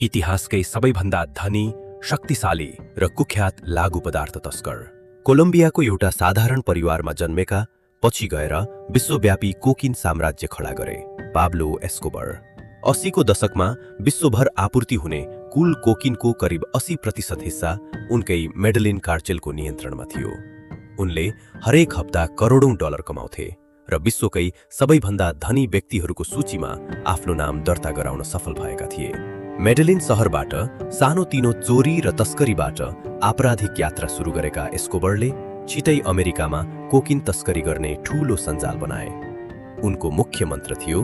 इतिहासकै सबैभन्दा धनी, शक्तिशाली र कुख्यात लागु पदार्थ तस्कर। कोलम्बियाको एउटा साधारण परिवारमा जन्मेका, पछि गएर विश्वव्यापी कोकिन साम्राज्य खडा गरे पाब्लो एस्कोबर। 80 को दशकमा विश्वभर आपूर्ति हुने कुल कोकिनको करिब 80% हिस्सा उनकै मेडेलिन कार्चेलको नियन्त्रणमा थियो। उनले हरेक हप्ता करोडौं डलर कमाउँथे र विश्वकै सबैभन्दा धनी व्यक्तिहरूको सूचीमा आफ्नो नाम दर्ता गराउन सफल भएका थिए। मेडेलिन सहरबाट सानोतिनो चोरी र तस्करीबाट आपराधिक यात्रा सुरु गरेका एस्कोबरले छिटै अमेरिकामा कोकिन तस्करी गर्ने ठूलो सञ्जाल बनाए। उनको मुख्य मन्त्र थियो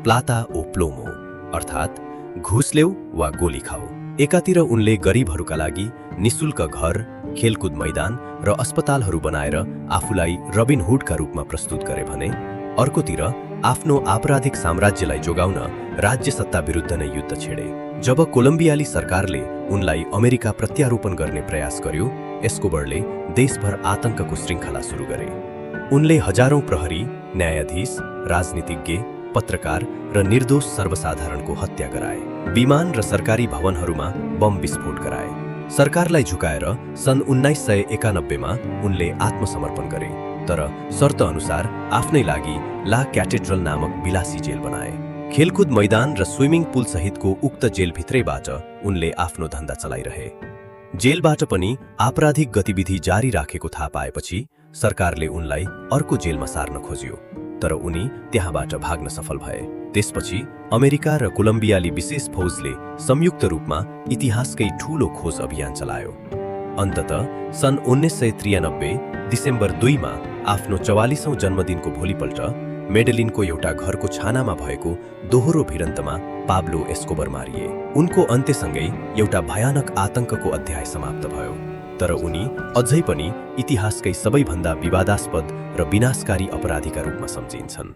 प्लाता ओ प्लोमो, अर्थात् घुस ल्याऊ वा गोली खाऊ। एकातिर उनले गरिबहरूका लागि निशुल्क घर, खेलकुद मैदान र अस्पतालहरू बनाएर आफूलाई रबिन हुडका रूपमा प्रस्तुत गरे भने अर्कोतिर आफ्नो आपराधिक साम्राज्यलाई जोगाउन राज्य सत्ता विरुद्ध नै युद्ध छेडे। जब कोलम्बियाली सरकारले उनलाई अमेरिका प्रत्यारोपण गर्ने प्रयास गर्यो, एस्कोबरले देशभर आतंकको श्रृङ्खला सुरु गरे। उनले हजारौं प्रहरी, न्यायाधीश, राजनीतिज्ञ, पत्रकार र निर्दोष सर्वसाधारणको हत्या गराए। विमान र सरकारी भवनहरूमा बम विस्फोट गराए। सरकारलाई झुकाएर सन् 1991 मा उनले आत्मसमर्पण गरे, तर शर्त अनुसार आफ्नै लागि ला क्याथेड्रल नामक विलासी जेल बनाए। खेलकुद मैदान र स्विमिङ पुल सहितको उक्त जेलभित्रैबाट उनले आफ्नो धन्दा चलाइरहे। जेलबाट पनि आपराधिक गतिविधि जारी राखेको थाहा पाएपछि सरकारले उनलाई अर्को जेलमा सार्न खोज्यो, तर उनी त्यहाँबाट भाग्न सफल भए। त्यसपछि अमेरिका र कोलम्बियाली विशेष फौजले संयुक्त रूपमा इतिहासकै ठूलो खोज अभियान चलायो। अन्ततः सन् 1993 डिसेम्बर 2 मा आफ्नो 44औं जन्मदिनको भोलिपल्ट मेडेलिनको एउटा घरको छानामा भएको दोहोरो भिडन्तमा पाब्लो एस्कोबर मारिए। उनको अन्त्यसँगै एउटा भयानक आतंकको अध्याय समाप्त भयो, तर उनी अझै पनि इतिहासकै सबैभन्दा विवादास्पद र विनाशकारी अपराधीका रूपमा सम्झिन्छन्।